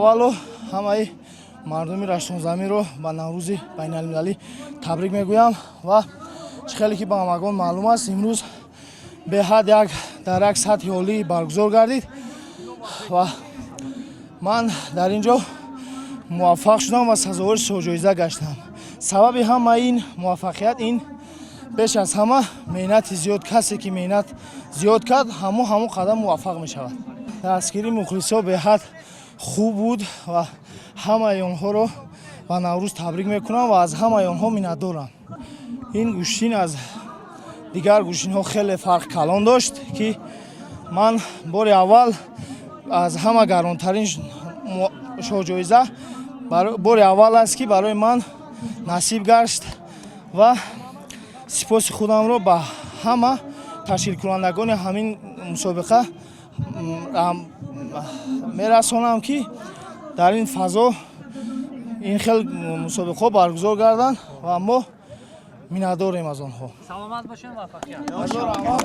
Аввало ҳамаи мардуми Раштонзаминро ба Наврӯзи байналмилалӣ табрик мегӯям. Ва чӣ хеле ки ба ҳамагон маълум аст, имрӯз беҳад як дар як сатҳи олӣ баргузор гардид ва ман дар ин ҷо муваффақ шудам ва сазовори шоҳҷоиза гаштам. Сабаби ҳамаи ин муваффақият ин беш аз ҳама меҳнати зиёд. Касе ки меҳнат зиёд кард, ҳамон қадар муваффақ мешавад. Дастгирии мухлисо беҳад хуб буд ва ҳамаи онҳоро ба Наврӯз табрик мекунам ва аз ҳамаи онҳо миннатдорам. Ин гӯштин аз дигар гӯштинҳо хеле фарқ калон дошт, ки ман бори аввал аз ҳама гаронтарин шоҳҷоиза бори аввал аст, ки барои ман насиб гашт. Ва сипоси худамро ба ҳама ташкилкунандагони ҳамин мусобиқа мерасонам, ки дар ин фазо ин хел мусобиқаҳо баргузор гарданд ва мо миннатдорем аз онҳо. Саломат бошед, муваффақият. Ҳазор раҳмат.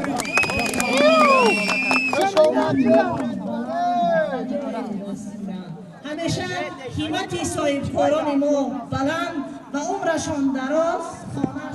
Ҳамеша ҳиммати соҳибкорони мо баланд ва умрашон дароз, хона.